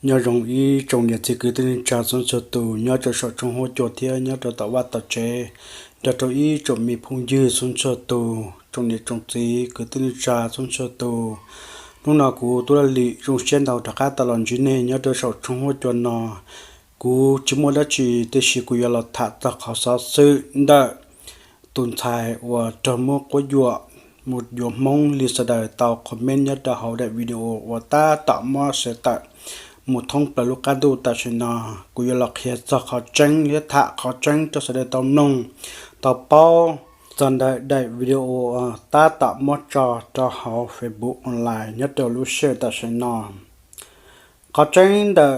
Nyob zoo ib tsoom niam txiv kwv tij neej tsa txhua txhua tus nyob rau saum tshooj huab cua thiab nyob rau tom vaj tom tsev, nrog rau ib tsoom me phooj ywg txhua txhua tus, tsoom niam tsoom txiv kwv tij neej tsa txhua txhua tus. Hnub no kuv Tub Laj Lim zoo siab ntau rov qab tau los ntsib nej nyob rau saum tshooj huab cua no. Kuv tsis muaj dab tsi tiam sis kuv yuav los tham txog qhov xov xwm ntawm tus ntxhais uas raug muab quab yuam mus yuav Hmoob li sawv daws tau comment nyob rau hauv daim video uas tab tom muab share tawm mus thoob plaws lub qab ntuj tam sim no. Kuv yuav los qhia txog qhov tseeb thiab tham qhov tseeb rau sawv daws tau mloog, tau paub txog ntawm daim video uas tab tom muab tso rau hauv Facebook online nyob rau lub sij hawm tam sim no. Qhov tseeb ntawm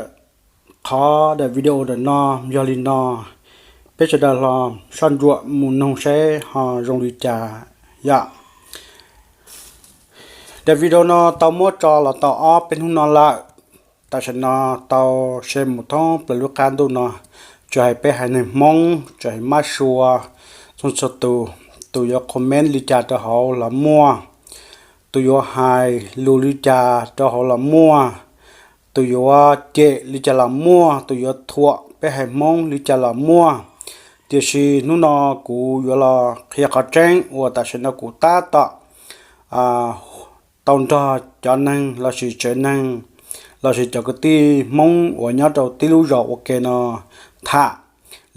qhov daim video ntawm no yog li no, peb sawv daws los soj ntsuam mus noog seb ho zoo li cas yom. Daim video no tau muab tso los tau ob peb hnub no lawm. Tam sim no tau share mus thoob plaws lub qab ntuj no, tsis hais peb haiv neeg Hmoob, tsis hais mab sua, txhua txhua tus, tus yuav comment li cas rau hauv los muaj, tus yuav hais lus li cas rau hauv los muaj, tus yuav cem li cas los muaj, tus yuav thuam peb haiv Hmoob li cas los muaj. Tiam sis hnub no kuv yuav los qhia qhov tseeb uas tam sim no kuv tab tom tau nrog cov neeg lossis tsev neeg lossis cov kwv tij Hmoob uas nyob rau tib lub zos ua ke no tham.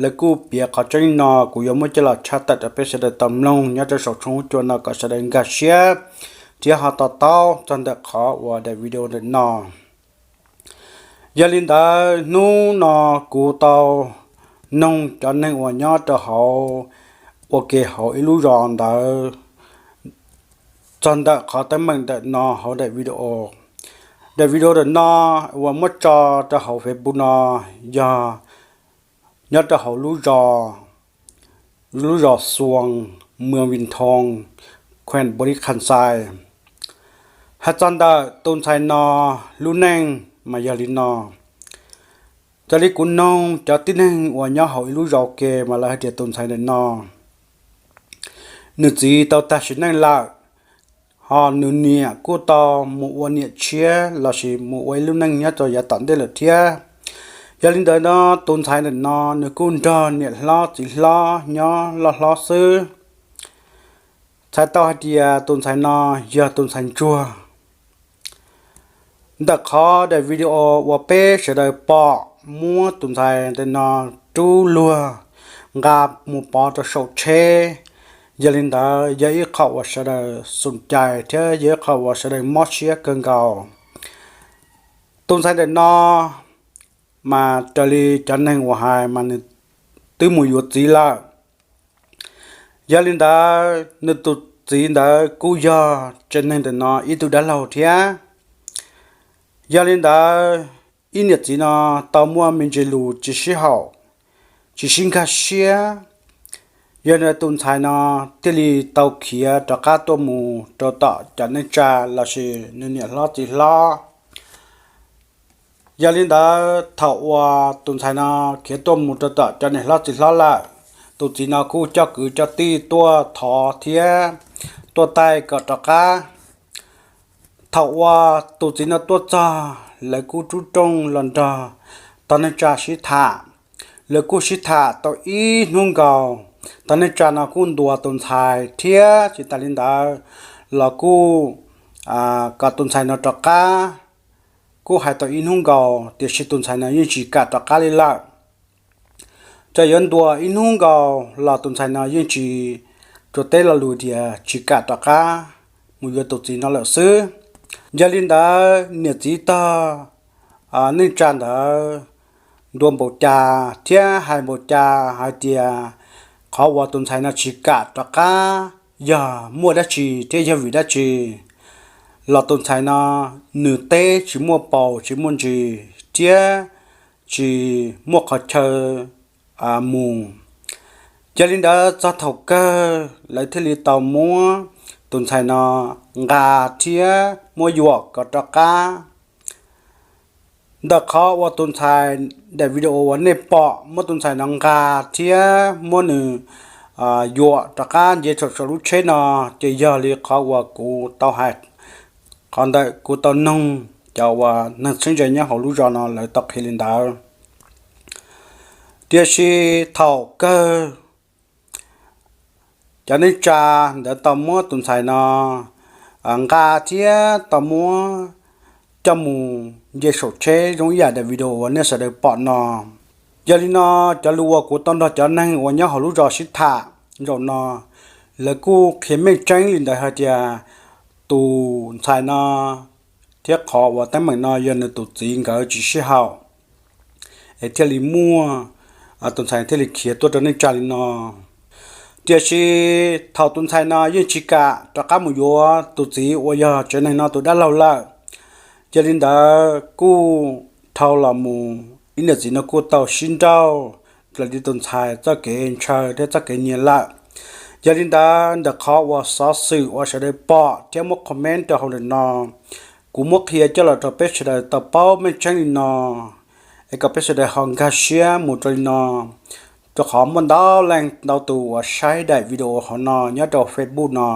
Lawv kuj piav qhov tseeb no, kuv yuav muab coj los tshaj tawm rau peb sawv daws tau mloog nyob rau saum tshooj huab cua no kom sawv daws nkag siab thiab ho to taub txog ntawm qhov uas daim video ntawm no. Yog li ntawd hnub no kuv tau noog cov neeg uas nyob rau hauv ua ke hauv ib lub zos ntawd txog ntawm qhov teeb meem ntawm no hauv daim video. Daim video ntawm no uas muab tso rau hauv Facebook no yog nyob rau hauv lub zos, lub zos Xuas, Muas Vij Thoo, Khuees Npaus Lis Kham Xais. Hais txog ntawm tus ntxhais no lub neej mas yog li no. Raws li kuv noog cov tib neeg uas nyob hauv ib lub zos ua ke mas lawv hais tias tus ntxhais ntawm no nws txiv tau tag sim neej lawm, ho nws niam kuj tau mus ua niam tshiab lossis mus ua ib lub neej nyob rau yav tom ntej lawm thiab. Yog li ntawd no tus ntxhais ntawm no nws kuj nrog niam hlob txiv hlob nyob loj hlob xwb. Txhais tau hais tias tus ntxhais no yog tus ntxhais ntsuag. Ntawm qhov daim video uas peb sawv daws pom muab tus ntxhais ntawm no rub luag nqa mus pov rau saum tsheb, yog li ntawd yog ib qho uas sawv daws xum cais thiab yog ib qho uas sawv daws mob siab kawg nkaus. Tus ntxhais ntawm no mas raws li cov neeg uas hais mas nws twb mus yuav txiv lawm. Yog li ntawd nws tus txiv ntawd kuj yog tsev neeg ntawm no ib tug dab laug thiab. Yog li ntawd ib niam txiv no tau muaj me ntsis lus tsis sib haum, tsis sib nkag siab. Yog li ntawd tus ntxhais no thiaj li tau khiav rov qab tuaj mus rau tom cov neej tsa lossis nws niam hlob txiv hlob. Yog li ntawd thaum uas tus ntxhais no khiav tuaj mus rau tom cov niam hlob txiv hlob lawm, tus txiv no kuj coj kwv coj tij tuaj thov thiab tuaj taij kom rov qab. Thaum uas tus txiv no tuaj txog, lawv kuj rub rooj los nrog tog neej tsa sib tham. Lawv kuj sib tham tau ib hnub nkaus, tog neej tsa no kuj ntuas tus ntxhais thiab tsis tas li ntawd los kuj kom tus ntxhais no rov qab. Kuj hais tau ib hnub nkaus tiam sis tus ntxhais no yeej tsis kam rov qab li lawm. Txawm yuav ntuas ib hnub nkaus los tus ntxhais no yeej tsis, tsuas teb lo lus tias tsis kam rov qab mus yuav tus txiv no lawm xwb. Yog li ntawd niam txiv tog neej tsa ntawd ntuas npaum cas thiab hais npaum cas hais tias qhov uas tus ntxhais no tsis kam rov qab yog muaj dab tsi thiab yog vim dab tsi los tus ntxhais no nws teb tsis muaj paus tsis muaj ntsis thiab tsis muaj qhov chaw mus. Yog li ntawd txog thaum kawg lawv thiaj li tau muab tus ntxhais no nqa thiab muab yuam kom rov qab. Ntawm qhov uas tus ntxhais, daim video uas nej pom muab tus ntxhais no nqa thiab muab nws yuam rov qab nce saum saum lub tsheb no, ces yog li qhov uas kuv tau hais, qhov ntawm kuv tau noog cov uas neeg txheeb ze nyob hauv lub zos no lawv tau qhia li ntawd. Tiam sis thaum kawg cov neej tsa ntawd tau muab tus ntxhais no nqa thiab tau muab coj mus nce saum tsheb zoo ib yam daim video uas nej sawv daws pom no. Yog li no, cov lus uas kuv tau nrog cov neeg uas nyob hauv lub zos sib tham zaum no, lawv kuj qhia meej tseeb li ntawd hais tias tus ntxhais no thiab qhov uas teeb meem no yog nws tus txiv nkawd tsis sib haum es thiaj li muaj, tus ntxhais thiaj li khiav tuaj rau neej tsa li no. Tiam sis thaum tus ntxhais no yeej tsis kam rov qab mus yuav tus txiv uas yog tsev neeg no tus dab laug lawm. Yog li ntawd kuj dhau los mus ib niam txiv no kuj tau sib nrauj raws li tus ntxhais txoj kev ntshaw thiab txoj kev nyiam lawm. Yog li ntawd ntawm qhov uas xov xwm uas sawv daws pom thiab muab comment rau hauv ntawm no, kuv muab qhia coj los rau peb sawv daws tau paub meej tseeb li no, es kom peb sawv daws ho nkag siab mus rau li no, rau qhov muaj ntau leej ntau tus uas saib daim video hauv no nyob rau Facebook no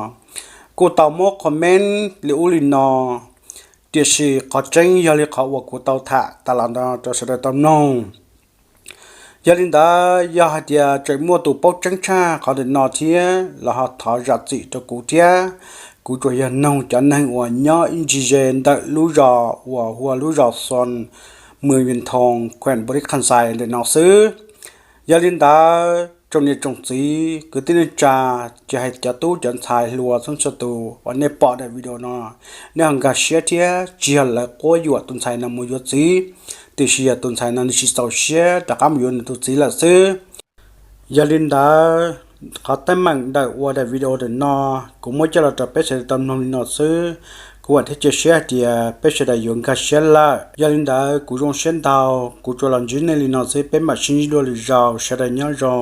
kuj tau muab comment li ub li no. Tiam sis qhov tseeb yog li qhov uas kuv tau tham tas los no rau sawv daws tau mloog. Yog li ntawd yog hais tias tseem muaj tus paub tseeb tshaj qhov ntawm no thiab los ho thov zam txim rau kuv thiab. Kuv tsuas yog noog cov neeg uas nyob ib ntsis ze ntawm lub zos uas hu ua lub zos Xoo, mws Vias Thoos, khuem Npaus Lis Khas Xais ntawm no xwb. Yog li ntawd tsoom niam tsoom txiv kwv tij neej tsa, tsis hais cov tub cov ntxhais hluas txhua txhua tus uas nej pom daim video no, nej ho nkag siab thiab tsis yog lawv quab yuam tus ntxhais no mus yuav txiv, tiam sis yog tus ntxhais no nws tsis txaus siab rov qab mus yuav nws tus txiv lawm xwb. Yog li ntawd qhov teeb meem ntawm ua daim video ntawm no kuv muab coj los rau peb sawv daws tau mloog li no xwb. Kuv vam thiab cia siab hais tias peb sawv daws yuav nkag siab lawm. Yog li ntawd kuv zoo siab ntau, kuv tsuas los ntsib nej li no xwb, peb mam sib ntsib dua lwm zaus, sawv daws nyob zoo.